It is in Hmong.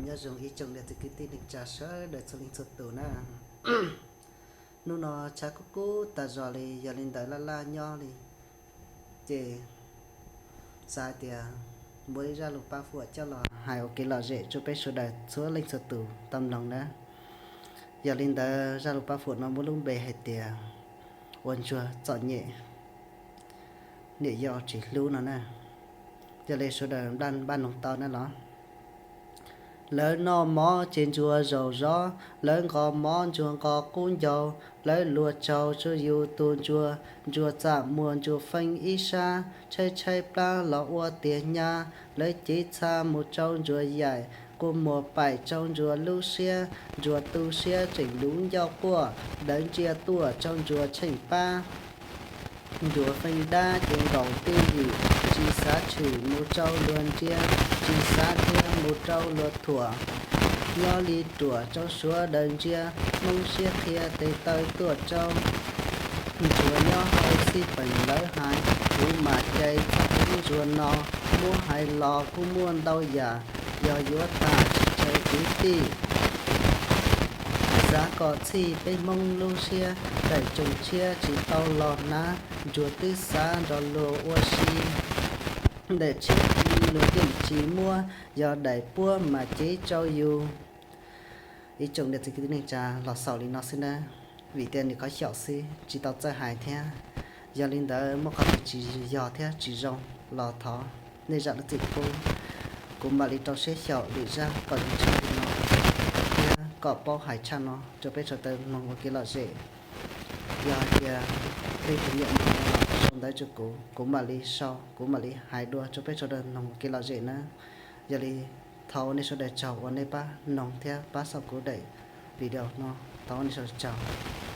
Nyob zoo ib tsoom niam txiv kwv tij neej tsa sawv daws txhua leej txhua tus na. Hnub no tshav kub kub tas zog li, yog li ntawd laj laj nyob li, ces xav hais tias muab ib zaj lus pab fuam coj los hais ua kev lom zem rau peb sawv daws txhua leej txhua tus tau mloog na. Yog li ntawd zaj lus pab fuam no muaj lub npe hais tias ua ntsuag txom nyem, niam yau tsis hlub no na. Yog li sawv daws npaj npaj mloog tau na los. Lawv noj mov ces ntsuag zaum zov, lawv nqos mov ntsuag nqos qub ncau, lawv luag tsaug tsuas yus tus ntsuag, ntsuag txaj muag ntsuag feej ib sab, tshaib tshaib plab los ua tiag nyab, lawv cev txha mus rau ntsuag yaim, kua muag paim rau ntsuag lub siab, ntsuag tu siab tseem luv ncauj quaj, dawv ntsia tuaj rau ntsuag tsheej pab. Ntsuag feej dab ces nkaus twj ywm, tsis xav tshwm mus rau luag ntsia, tsis xav dhia mus rau luag thuam. Nyob li ruam rau suav daws ntsia, Hmoob siab qhia tes taw tuaj rau. Ntsuag nyob hauv xij peem lawv hais, kuv mam cais txog lub ntsuag no, muab hais los kuj muaj ntau yam, yog yuav tham tsis tsawg kwv tij. Xav kom txhij peb Hmoob lub siab, daim tsoom tshiab tsis tau los hnav, ntsuag twb xav nrog luag ua si. Daim tshiab ci luag yeej tsis muab, yog daim puab mas cev rau yus. Ib tsoom niam txiv kwv tij neej tsa los xaus li no xwb nawb, vim tias nws qhov xyaum xwb tsis tau txawj hais thiab. Yog li ntawd muaj qhov twg tsis yog thiab tsis zoo los thov nej zam lub txim pub. Kuv mam li rau siab xyaum lwm zaj kom zoo tshaj li no thiab kom paub hais tshaj no rau peb sawv daws mloog ua kev lom zem. Yog hais tias leej twg nyiam mloog los sau ntawv rau kuv, kuv mam li sau, kuv mam li hais dua rau peb sawv daws mloog ua kev lom zem nawb. Yog li thov ua nej sawv daws tsaug uas nej pab mloog thiab pab xaum kuv daim video no, thov ua nej sawv daws tsaug.